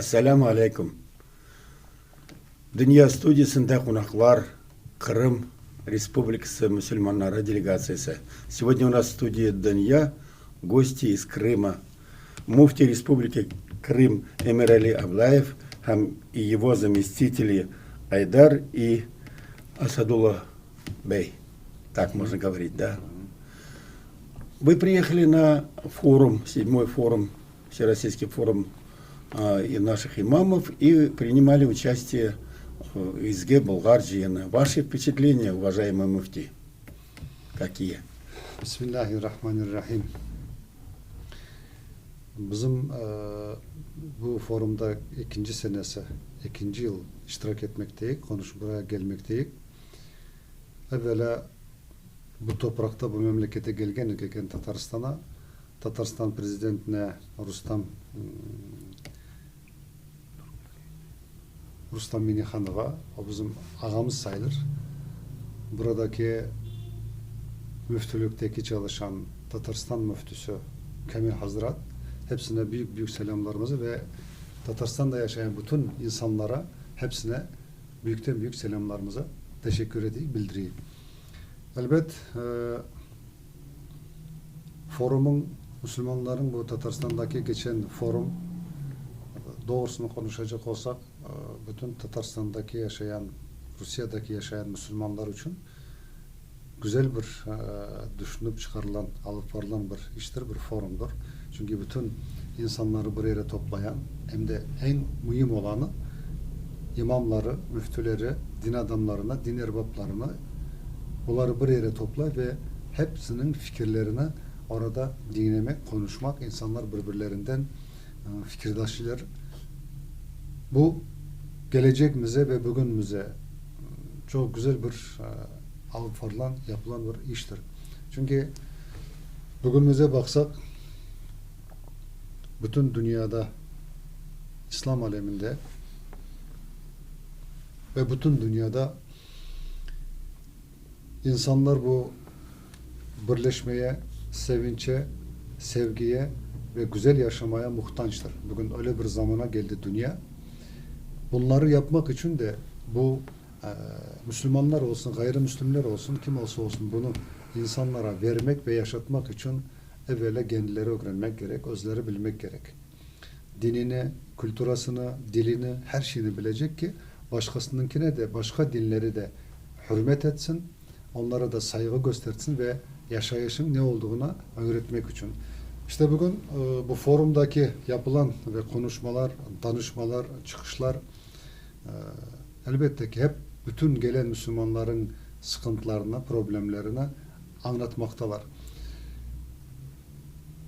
Әссәләмү алейкум. Дөнья студиясендә кунаклар Кырым Республикасы мөселманнары делегациясе. Сегодня у нас в студии Дөнья гости из Крыма. Муфти Республики Крым Эмирали Аблаев һәм и его заместители Айдар и Асадулла Бей. Так можно говорить, да? Вы приехали на форум, седьмой форум, Всероссийский форум и наших имамов, и принимали участие в Изге Болгар җыены. Ваши впечатления, уважаемый муфти, какие? Бисмиллахи-рахмани-рахим. Bizim bu forumda ikinci senesi, ikinci yıl iştirak etmekteyik, konuş buraya gelmekteyik. Evvela bu toprakta, bu memlekete gelgen eken Tatarstana, Tatarstan prezidentine Rustam Rustam Minnihanov'a, o bizim ağamız sayılır. Buradaki müftülükteki çalışan Tatarstan müftüsü Kamil Hazrat, hepsine büyük büyük selamlarımızı ve Tatarstan'da yaşayan bütün insanlara hepsine büyükten büyük selamlarımızı teşekkür edeyim, bildireyim. Elbet forumun, Müslümanların bu Tatarstan'daki geçen forum, doğrusunu konuşacak olsak, bütün Tatarstan'daki yaşayan, Rusya'daki yaşayan Müslümanlar için güzel bir düşünüp çıkarılan, alıp varılan bir iştir, bir forumdur. Çünkü bütün insanları bir yere toplayan, hem de en mühim olanı imamları, müftüleri, din adamlarını, din erbaplarını bunları bir yere topla ve hepsinin fikirlerini orada dinlemek, konuşmak, insanlar birbirlerinden fikirdaşlar. Bu gelecekimize ve bugünümüze çok güzel bir alıp varılan, yapılan bir iştir. Çünkü bugünümüze baksak bütün dünyada, İslam aleminde ve bütün dünyada insanlar bu birleşmeye, sevinçe, sevgiye ve güzel yaşamaya muhtaçtır. Bugün öyle bir zamana geldi dünya. Bunları yapmak için de bu Müslümanlar olsun, gayrimüslimler olsun, kim olsa olsun bunu insanlara vermek ve yaşatmak için evvela kendileri öğrenmek gerek, özleri bilmek gerek. Dinini, kültürasını, dilini, her şeyini bilecek ki başkasınınkine de, başka dinleri de hürmet etsin, onlara da saygı göstersin ve yaşayışın ne olduğuna öğretmek için. İşte bugün bu forumdaki yapılan ve konuşmalar, danışmalar, çıkışlar elbette ki hep bütün gelen Müslümanların sıkıntılarını, problemlerini anlatmaktalar.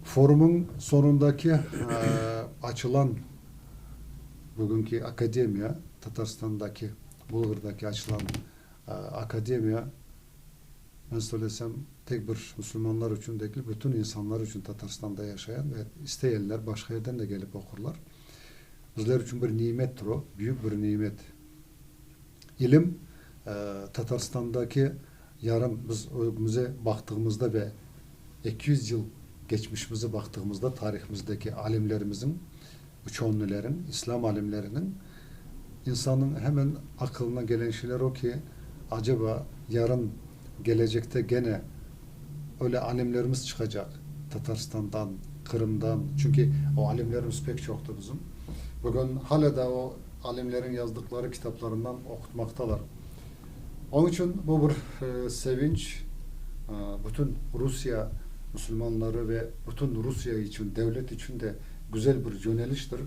Forumun sonundaki açılan bugünkü akademiya, Tatarstan'daki, Bulgar'daki açılan akademiya, ben söylesem tek bir Müslümanlar için değil, bütün insanlar için Tatarstan'da yaşayan ve isteyenler başka yerden de gelip okurlar. Bizler için bir nimettir o, büyük bir nimet. İlim, Tatarstan'daki yarın biz özümüze baktığımızda ve 200 yıl geçmişimize baktığımızda tarihimizdeki alimlerimizin, uçonlulerin, İslam alimlerinin insanın hemen aklına gelen şeyler o ki acaba yarın gelecekte gene öyle alimlerimiz çıkacak Tatarstan'dan, Kırım'dan. Çünkü o alimlerimiz pek çoktu bizim. Bugün hala da o alimlerin yazdıkları kitaplarından okutmaktalar. Onun için bu bir sevinç. Bütün Rusya Müslümanları ve bütün Rusya için, devlet için de güzel bir yöneliştir,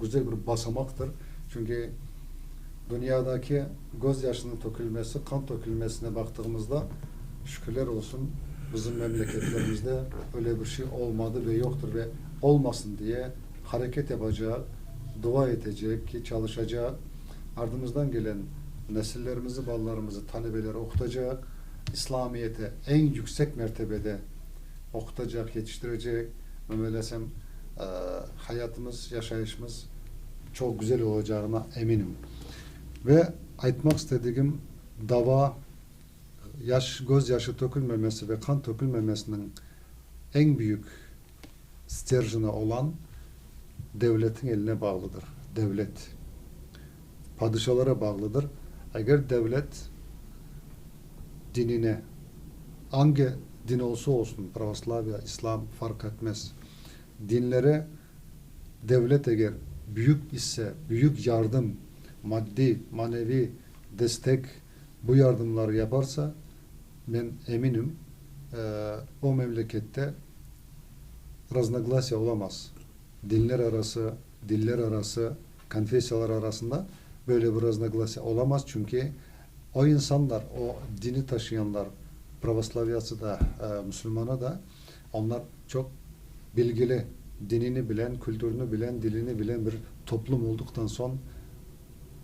güzel bir basamaktır. Çünkü dünyadaki gözyaşının dökülmesi, kan dökülmesine baktığımızda şükürler olsun bizim memleketlerimizde öyle bir şey olmadı ve yoktur ve olmasın diye hareket yapacak, dua edecek ki çalışacak, ardımızdan gelen nesillerimizi, ballarımızı, talebeleri okutacak, İslamiyet'e en yüksek mertebede okutacak, yetiştirecek. Memelesem hayatımız, yaşayışımız çok güzel olacağına eminim. Ve aytmak istediğim dava, yaş, gözyaşı dökülmemesi ve kan dökülmemesinin en büyük sterjini olan devletin eline bağlıdır. Devlet. Padişahlara bağlıdır. Eğer devlet dinine hangi din olsa olsun pravoslavya, İslam fark etmez. Dinlere devlet eğer büyük ise büyük yardım maddi, manevi destek bu yardımları yaparsa ben eminim o memlekette разногласия olamaz. Dinler arası, diller arası, konfesiyalar arasında böyle bir разногласия olamaz. Çünkü o insanlar, o dini taşıyanlar, pravoslavyası da, Müslümanı da onlar çok bilgili, dinini bilen, kültürünü bilen, dilini bilen bir toplum olduktan son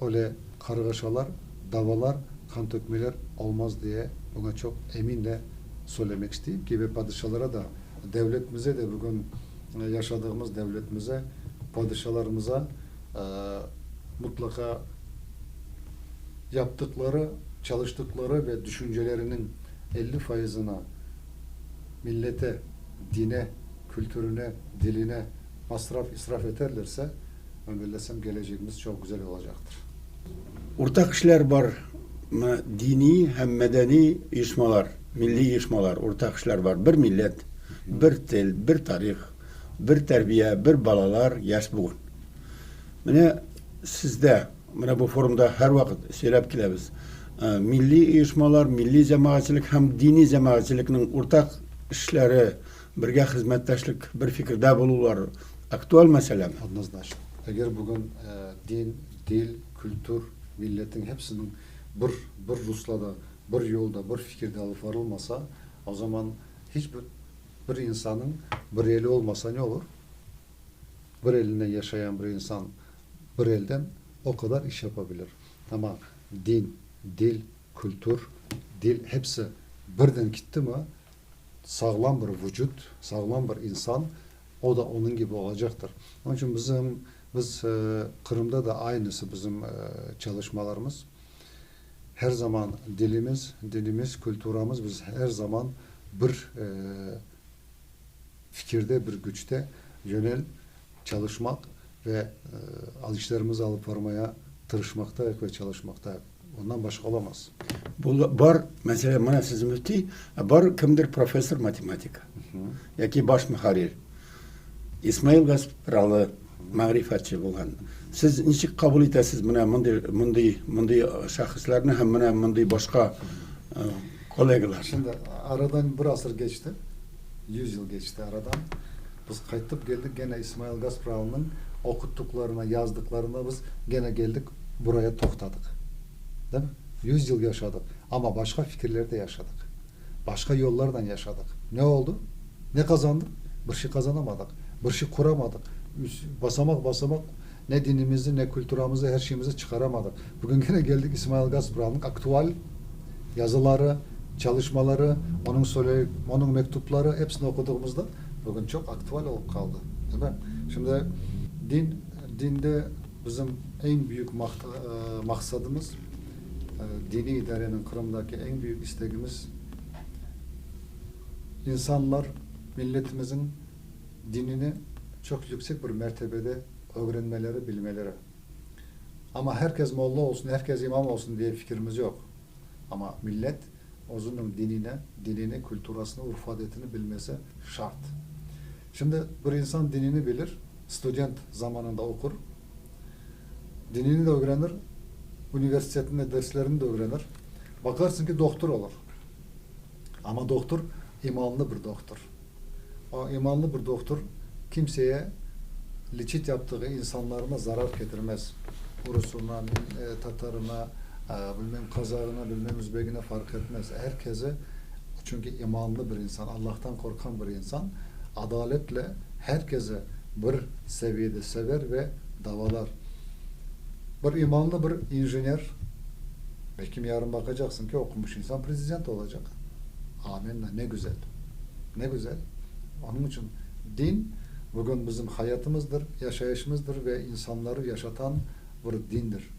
öyle kargaşalar, davalar, kan tökmeler olmaz diye buna çok eminle söylemek isteyeyim ki ve padişahlara da devletimize de bugün yaşadığımız devletimize, padişahlarımıza mutlaka yaptıkları, çalıştıkları ve düşüncelerinin 50%'ına millete, dine, kültürüne, diline masraf, israf ederlerse ben bellesem geleceğimiz çok güzel olacaktır. Уртак эшләр бар. Менә дини һәм мәдәни оешмалар, милли оешмалар, уртак эшләр бар. Бер милләт, бер тел, бер тарих, бер тәрбия, бер балалар, яшь буын. Менә сездә, менә бу форумда һәрвакыт сөйләп киләбез. Милли оешмалар, милли җәмәгатьчелек һәм дини җәмәгатьчелекнең уртак эшләре, бергә хезмәттәшлек, бер фикердә булулар актуаль мәсьәләме? Однозначно. Eğer bugün din, dil, kültür, milletin hepsinin bir ruslada, bir yolda, bir fikirde alıp varılmasa o zaman hiçbir bir insanın bir eli olmasa ne olur? Bir eline yaşayan bir insan bir elden o kadar iş yapabilir. Ama din, dil, kültür, dil hepsi birden gitti mi sağlam bir vücut, sağlam bir insan o da onun gibi olacaktır. Onun için biz Kırım'da da aynısı bizim çalışmalarımız. Her zaman dilimiz, dinimiz, kültürümüz biz her zaman bir fikirde, bir güçte yönel çalışmak ve alışlarımızı alıp varmaya tırışmakta ve çalışmakta. Ondan başka olamaz. Бу бар, мәсәлән, менә сез мөфти, ә бар кемдер профессор математика яки баш мөхәррир. Исмаил Гаспралы мәгърифәтче булган. Сез ничек кабул итәсез менә мондый шәхесләрне һәм менә мондый башка коллегалар? Şimdi aradan bir asır geçti. 100 yıl geçti aradan. Biz qaytıp geldik gene İsmail Gaspralı'nın okuttuklarına, yazdıklarına biz gene geldik buraya toxtadık. Değil mi? 100 yıl yaşadık. Ama başka fikirlerde yaşadık. Başka yollardan yaşadık. Ne oldu? Ne kazandık? Bir şey kazanamadık. Bir şey kuramadık. Basamak basamak ne dinimizi ne kültürümüzü her şeyimizi çıkaramadık. Bugün gene geldik İsmail Gaspralı'nın aktüel yazıları, çalışmaları, onun mektupları hepsini okuduğumuzda bugün çok aktüel olup kaldı. Değil mi? Şimdi dinde bizim en büyük maksadımız, dini idarenin Kırım'daki en büyük isteğimiz insanlar milletimizin dinini çok yüksek bir mertebede öğrenmeleri, bilmeleri. Ama herkes molla olsun, herkes imam olsun diye fikrimiz yok. Ama millet özünün dinini, kültürasını, urf adetini bilmesi şart. Şimdi bir insan dinini bilir, student zamanında okur, dinini de öğrenir, üniversitetinde derslerini de öğrenir. Bakarsın ki doktor olur. Ama doktor imanlı bir doktor. O imanlı bir doktor kimseye liçit yaptığı insanlarına zarar getirmez. Rusuna, Tatarına, bilmem Kazağına, bilmem Üzbekine fark etmez. Herkese, çünkü imanlı bir insan, Allah'tan korkan bir insan, adaletle herkese bir seviyede sever ve davalar. Bir imanlı bir injener, belki yarın bakacaksın ki okumuş insan prezident olacak. Amenna, ne güzel. Ne güzel. Onun için din bugün bizim hayatımızdır, yaşayışımızdır ve insanları yaşatan bir dindir.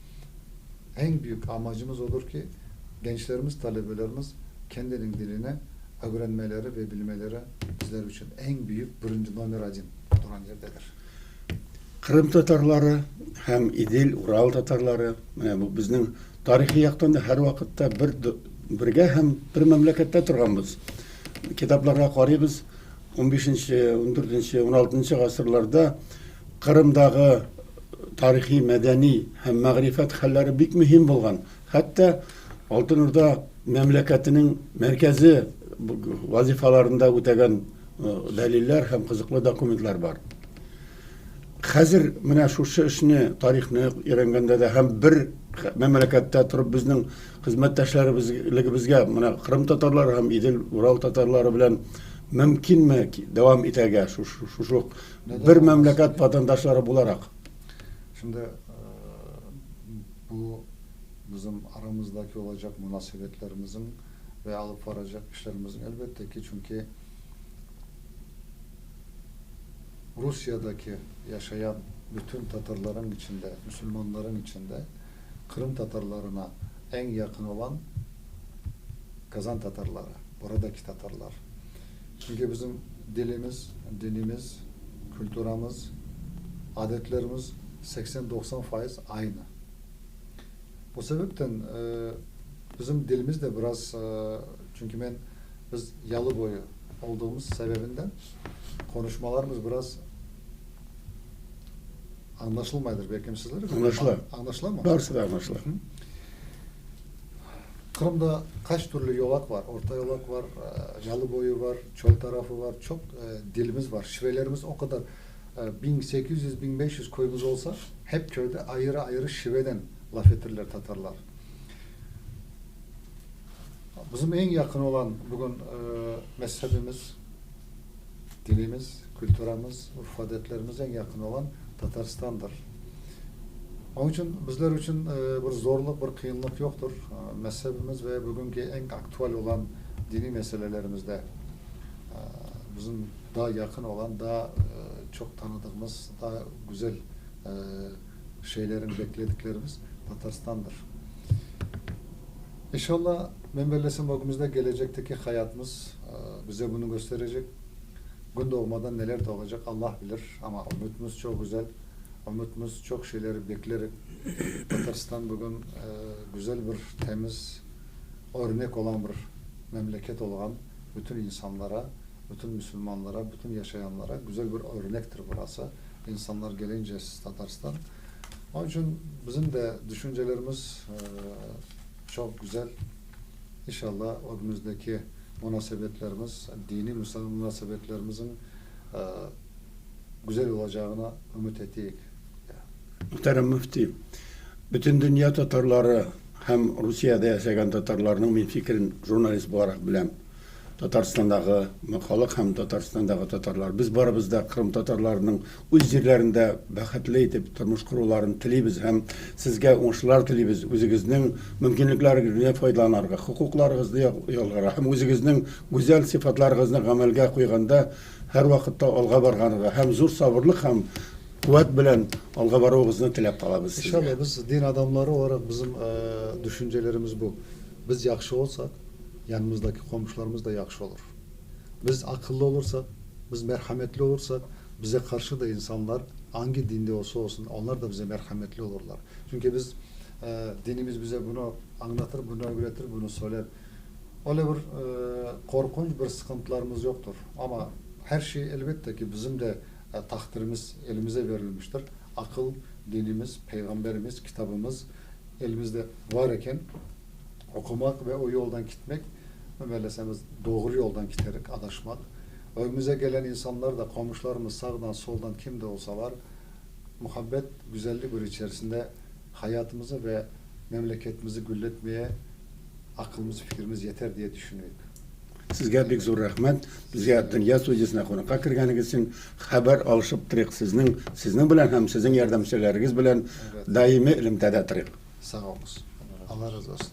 En büyük amacımız odur ki gençlerimiz, talebelerimiz kendinin dilini öğrenmeleri ve bilmeleri bizler için en büyük birinci номер один duran yerdedir. Kırım Tatarları һәм Идел, Урал татарлары. Менә бу безнең тарихи яктан да һәрвакытта бер бергә һәм бер мәмләкәттә торганбыз. Китапларга карыйбыз, 15-нче, 14-нче, 16-нчы гасырларда Кырымдагы тарихи, мәдәни һәм мәгърифәт хәлләре бик мөһим булган. Хәтта Алтын Урда мәмләкәтенең мәркәзе вазифаларында үтәгән дәлилләр һәм кызыклы документлар бар. Хәзер менә шушы эшне, тарихны өйрәнгәндә дә һәм бер мәмләкәттә торып безнең хезмәттәшләребезлегебезгә менә Кырым татарлары һәм Идел Урал татарлары белән мөмкинме дәвам итәргә шушы бер мәмләкәт ватандашлары буларак? Şimdi bu bizim aramızdaki olacak münasebetlerimizin ve alıp varacak işlerimizin elbette ki çünkü Rusya'daki yaşayan bütün Tatarların içinde, Müslümanların içinde Kırım Tatarlarına en yakın olan Kazan Tatarları, buradaki Tatarlar. Çünkü bizim dilimiz, dinimiz, kültürümüz, adetlerimiz 80-90% aynı. O sebepten bizim dilimiz de biraz, çünkü biz yalı boyu olduğumuz sebebinden konuşmalarımız biraz anlaşılmaydır belki sizlere. Anlaşıla. Anlaşıla mı? Barısı da anlaşıla. Kırım'da kaç türlü yolak var? Orta yolak var, yalı boyu var, çöl tarafı var. Çok dilimiz var. Şivelerimiz o kadar 1800-1500 koyumuz olsa hep köyde ayrı ayrı şiveden laf etirler Tatarlar. Bizim en yakın olan bugün mezhebimiz, dilimiz, kültürümüz, urf adetlerimiz en yakın olan Tatarstan'dır. Onun için bizler için bir zorluk, bir kıyınlık yoktur. Mezhebimiz ve bugünkü en aktüel olan dini meselelerimizde bizim daha yakın olan, daha çok tanıdığımız, daha güzel şeylerin beklediklerimiz Tatarstan'dır. İnşallah ben bellesem bugünümüzde gelecekteki hayatımız bize bunu gösterecek. Gün doğmadan neler doğacak Allah bilir ama ümitimiz çok güzel. Ümitimiz çok şeyleri bekleyerek Tatarstan bugün güzel bir temiz örnek olan bir memleket olan bütün insanlara, bütün Müslümanlara, bütün yaşayanlara güzel bir örnektir burası. İnsanlar gelince Tatarstan. Onun için bizim de düşüncelerimiz çok güzel. İnşallah önümüzdeki münasebetlerimiz, dini münasebetlerimizin güzel olacağına ümit ettik. Muhterem müfti, bütün dünya tatarları hem Rusya'da yaşayan tatarlarının min fikrin jurnalist olarak bilem. Татарстандагы халык һәм Татарстандагы татарлар. Без барыбыз да Кырым татарларының үз җирләрендә бәхетле итеп тормыш коруларын телибез һәм сезгә уңышлар телибез. Үзегезнең мөмкинлекләрегездән файдаланырга, хокукларыгызны якларга һәм үзегезнең гүзәл сыйфатларыгызны гамәлгә куйганда һәр вакытта алга барганга һәм зур сабырлык һәм куәт белән алга баруыгызны теләп калабыз сезгә. İnşallah biz din adamları olarak bizim düşüncelerimiz bu. Biz yaxşı olsak yanımızdaki komşularımız da yaxşı olur. Biz akıllı olursak, biz merhametli olursak bize karşı da insanlar hangi dinde olsa olsun onlar da bize merhametli olurlar. Çünkü biz dinimiz bize bunu anlatır, bunu öğretir, bunu söyler. Öyle bir korkunç bir sıkıntılarımız yoktur. Ama her şey elbette ki bizim de takdirimiz elimize verilmiştir. Akıl, dinimiz, peygamberimiz, kitabımız elimizde var iken okumak ve o yoldan gitmek, meselemiz doğru yoldan giderek adaşmak. Önümüze gelen insanlar da komşularımız sağdan soldan kim de olsalar muhabbet, güzellik bir içerisinde hayatımızı ve memleketimizi gülletmeye aklımız, fikrimiz yeter diye düşünüyorum. Сезгә бик зур рәхмәт. Безгә Дөнья студиясенә кунакка кергәнегез өчен хәбәр алышып торыйк. Сезнең белән һәм сезнең ярдәмчеләрегез белән даими элемтәдә торыйк. Sağ olunuz. Allah razı olsun.